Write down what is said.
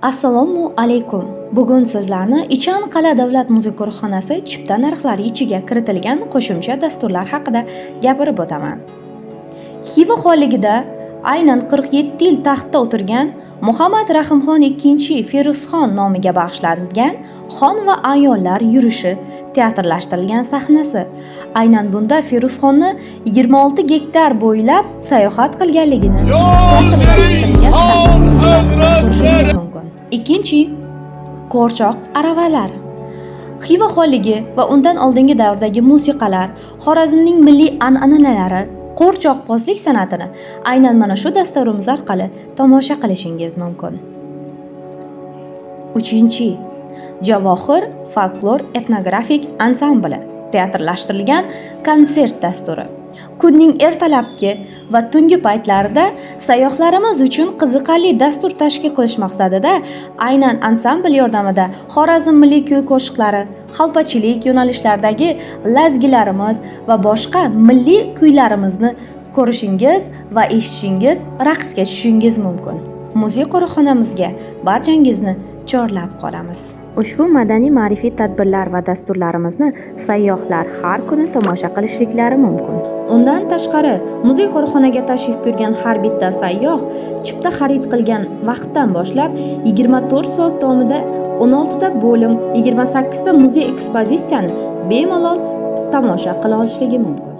Assalomu alaykum. Bugun sizlarni Ichan qal'a davlat muzey qo'riqxonasi chipta narxlari ichiga kiritilgan qo'shimcha dasturlar haqida gapirib o'taman. Xiva xonligida aynan 47 yil taxtda o'tirgan Muhammad Rahimxon II Feruzxon nomiga bag'ishlangan Xon va ayollar yurishi teatrlashtirilgan sahnasi. Aynan bunda Feruzxonni 26 gektar bo'ylab sayohat qilganligini Yo'l bering, teatrlashtirilgan xon sahnada ko'rishingiz hazratlari! mumkin. Ikkinchi, qo'rchoq aravalar. Xiva xonligi va undan oldingi davrdagi musiqalar, Xorazmning milliy an'analari, qo'rchoqbozlik san'atini aynan mana shu dasturimiz orqali tomosha qilishingiz mumkin. Uchinchi, Javohir folklor etnografik ansambli teatrlashtirilgan konsert dasturi. Kunning ertalabki va tungi paytlarida sayyohlarimiz uchun qiziqarli dastur tashkil qilish maqsadida aynan ansambl yordamida Xorazm milliy kuy-qo'shiqlari, xalpachilik yo'nalishlaridagi lazgilarimiz va boshqa milliy kuylarimizni ko'rishingiz va eshitishingiz, raqsga tushishingiz mumkin. Muzey qo'riqxonamizga barchangizni chorlab qolamiz. Ushbu madaniy ma'rifiy tadbirlar va dasturlarimizni sayyohlar har kuni tomosha qilishliklari mumkin. Undan tashqari, muzey qo'riqxonaga tashrif buyurgan har bitta sayyoh chipta xarid qilgan vaqtdan boshlab 24 soat davomida 16 ta bo'lim, 28 ta muzey ekspozitsiyani bemalol tomosha qila olishligi mumkin.